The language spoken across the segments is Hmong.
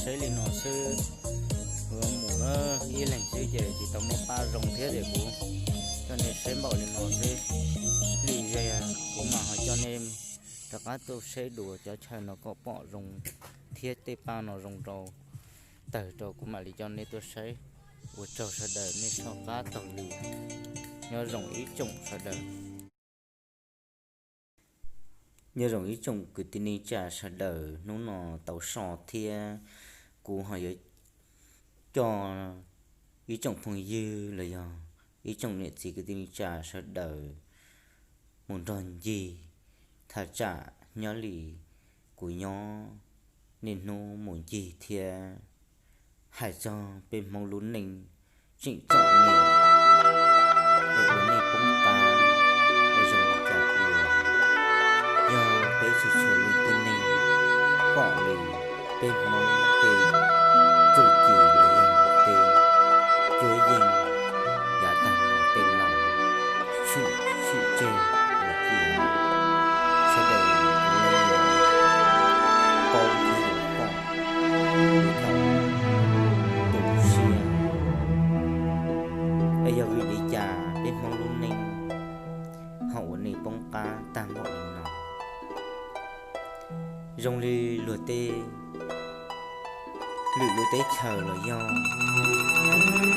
Saib li no xwb, kuv mus ib leeg xwb ces tsis tau muaj pab zoo thiab ces kuv coj nej saib npaum li no xwb. Li kuv mam ho coj nej rov qab tuaj saib dua cov chaw no kom pom zoo thiab tej pab no zoo rau tawg rau kuv mam li coj nej tuaj saib. Ua tsaug sawv daws nej soj qab taug lw. Nyob zoo ib tsoom sawv daws. Nyob zoo ib tsoom kwv tij neej tsa sawv daws, hnub no tau so thiab kuv ho yuav coj ib tsoom phooj ywg los yog ib tsoom niam txiv kwv tij neej tsa sawv daws mus nrog ncig thaj tsam nyob li kuv nyob niaj hnub mus ncig thiab hais txog peb Hmoob lub neej tseem txom nyem es ua neej poob qab es zoo li cas ua. Yog peb txhua txhua leej tib neeg pom li peb Hmoob tej txuj ci los yog tej cuab yeej yav tag los tej laus tshwm sim tseg los cia, sawv daws yuav paub thiab yuav pom thaum tu siab. Es yog vim li cas peb Hmoob lub neej ho ua neej poob qab tag npaum li no? Zoo li luag tej, lwm lub teb chaws los yog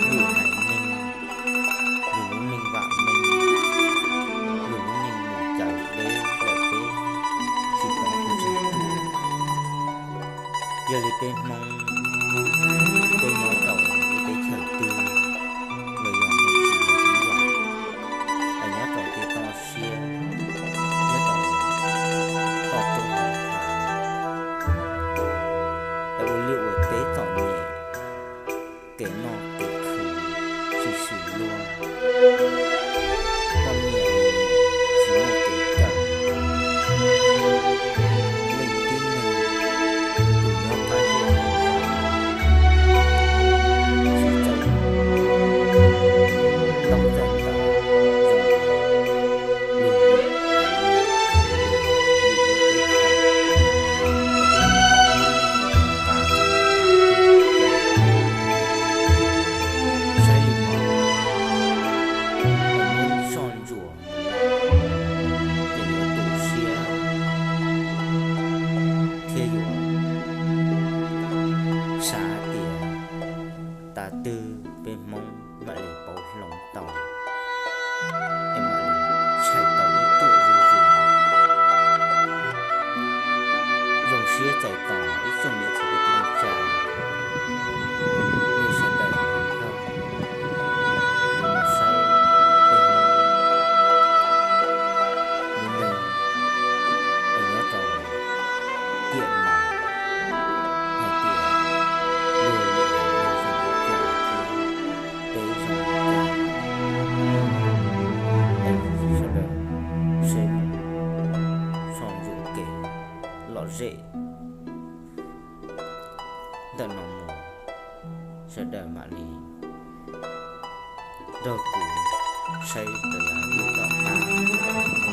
lwm haiv neeg, luag lub neej vam meej, luag lub neej mus cawm deb lawm peb tsis pom qhov chaw tuag. Yog li peb Hmoob, peb nyob rau lub teb chaws twg los yog mus tsis yog ib yam, es nyob rau tej toj siab, nyob rau toj roob hauv hav, es ua liaj ua teb txom nyem, kev noj kev khwv tsis swm luag, poj niam tsis muaj kev kawm, leej tib neeg tus nyob qab zej hauv zos tsis txawj ntaub txawj ntawv zoo li luag lwm haiv neeg, luag lwm lub teb chaws, es peb Hmoob lub neej poob qab txog li cas. Saib li no, es muab soj ntsuam ces yuav tu siab thiab yuav xav tias tas twg peb Hmoob mam li pauv hloov tau, es mam li tshais tau ib tuam zuj zus. Zoo siab txais tos ib tsoom niam txiv kwv tij neej tsa, nej sawv daws nrog kuv mus saib peb Hmoob lub neej es nyob rau tiam no hais tias luag lwm haiv neeg zoo li cas thiab peb zoo li cas, es sawv daws seb soj ntsuam kev lom zem ntawm no mus, sawv daws mam li nrog kuv saib rau yav tom qab.